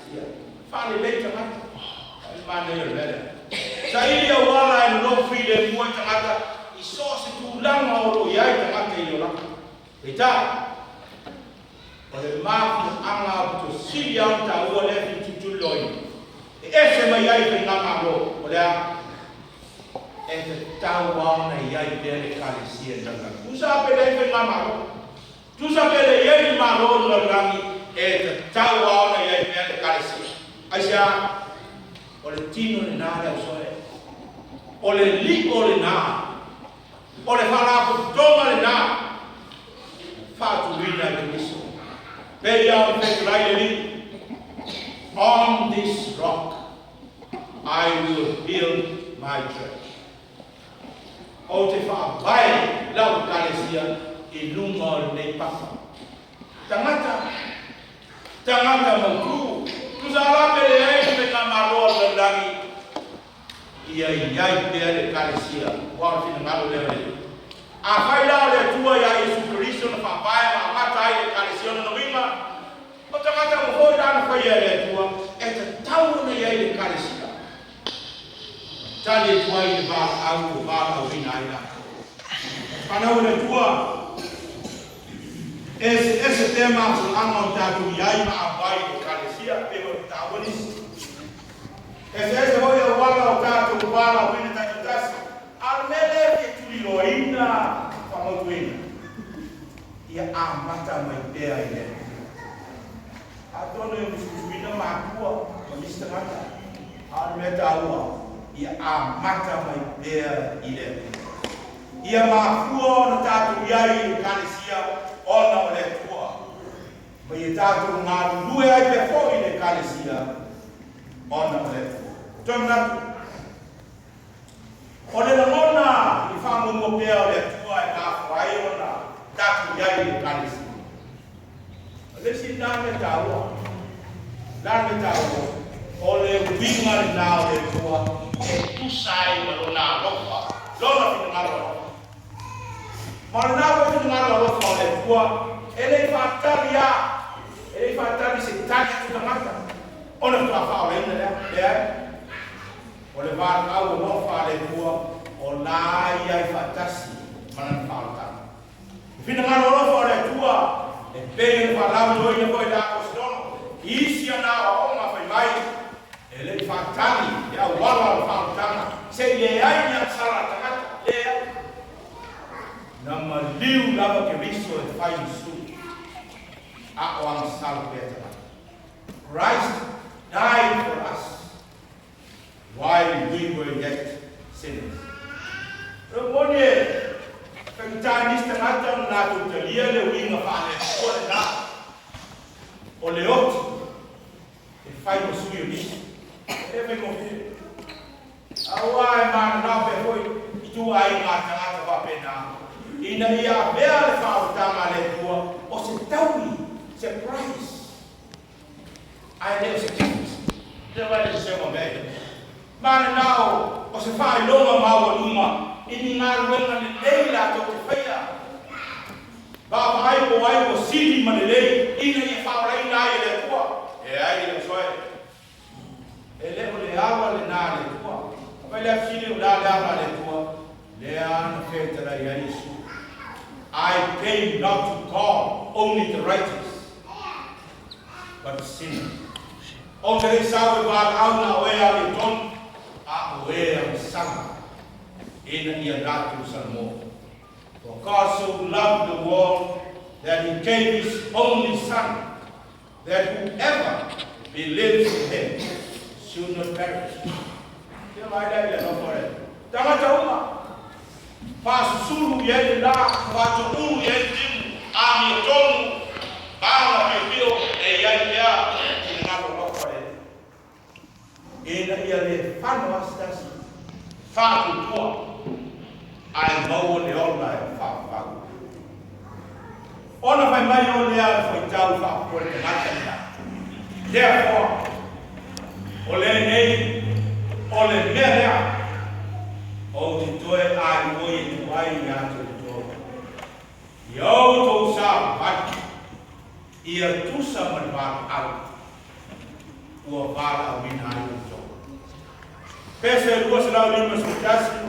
Ekalesia. Faalelei tagata. Ai le manaia o le mea lea. Saili auala e nonofo filemu ai tagata i so o se tulaga o lo o i ai tagata i le olaga. Peitai, o le mafuaaga aupito sili lava ona taua lea e fia tulituliloaina, e ese mai ai faigamalo, o le a? E tatau lava ona i ai pea le Ekalesia i le lalolagi. Tusa pe leai faigamalo. Tusa pe le i ai ni Malo o le lalolagi, e tatau lava ona i ai pea le Ekalesia. Aisea? O le tino lena le ausoe. O le lio lena. O le faalapotopotoga lena na faatuina e Keriso. Pei lava ona fetalai le Alii, On this rock I will build my church. Ou te faavae lau Ekalesia i luga o lenei papa. Tagata, tagata mautu, tusa la pe leai ni faigamalo a le lalolagi, ia i ai pea le Ekalesia, aua o le finagalo lea o le Alii. Afai la o le Atua ia Iesu Keriso na faavae ma amata ai le Ekalesia, o lona uiga, o tagata uma foi la na faia e le Atua, e tatau ona i ai le Ekalesia. Tali atu ai i le valaau ua valaauina ai latou. Fanau a le Atua, eseese pea mafuaaga o tatou i ai ma auai i le Ekalesia, pei ona taua nisi. Eseese foi auala o tatou valaauina taitoatasi, a o le mea lea e fia tuliloaina faamautuina, ia amata mai pea i le Atua. Atonu e musumusuina matua ma nisi tagata, a o le mea taua, ia amata mai pea i le Atua. Ia mafua ona tatou i ai i le Ekalesia ona o le Atua, ma ia tatou galulue ai pea foi i le Ekalesia ona o le Atua. Toe manatu, o le lagona i le faamuamua pea o le Atua e mafua ai ona tatou i ai i le Ekalesia. O le isi lena mea taua. O le a le mea taua? O le uiga lena o le Atua e tusa ai ma Lona alofa, Lona finagalo alofa. Ma o lena foi finagalo alofa o le Atua, e le i faatali lava, e le i faatali se tali atu tagata ona faatoa faaolaina lea. Leai. O le valaau alofa a le Atua, o la ia i faatasi ma lana faaolataga. Le finagalo alofa o le Atua, e pei ona faalauiloaina foi e le Aposetolo i isi ana aoaoga fai mai, E le i faatali le auala o le faaolataga se i leai ni agasala a tagata, leai. Na maliu lava Keriso e fai ma sui, a o agasala pea tagata. Christ died for us while we were yet sinners. O le moni e faigata i nisi tagata ona latou talia le uiga faale-Atua lena o le oti e fai ma sui o nisi. E le faigofie. Aua e mananao pea foi ituaiga tagata faapena ina ia avea le faaolataga a le Atua o se taui, se price. Ae le o se gift. Lea vai le sesega o mea ia. Ma le nao o se faailoga maualuga i ni galuega lelei latou te faia. Vaavaai po o ai ua sili ma lelei ina ia faaolaina ai e le Atua. Leai, le uso e. E le o le ala lena a le Atua. Fai le fesili, o le a le ala a le Atua? Lea na fetalai ai Iesu. I came not to call only the righteous, but sinners. Ou te le i sau e valaau na o e amiotonu, a o e agasala, ina ia latou salamo. For God so loved the world that he gave his only son, that whoever believes in him should not perish. Ia vaai lea i le alofa o le Atua. Tagata uma, faasusulu i ai le la, faatoulu i ai le timu, amiotonu, maga piopio e i ai pea finagalo alofa o le Alii. Ina ia le fano lava se tasi, faatuatua, ae maua le ola e faavavau. Ona fai mai o lea o le faitau faapua le tagata lena. Therefore, o lenei, o le mea lea, ou te toe aioi atu ai ia te outou, ia outou savali, ia tusa ma le valaau. Ua valaauina ai outou. Pese 251.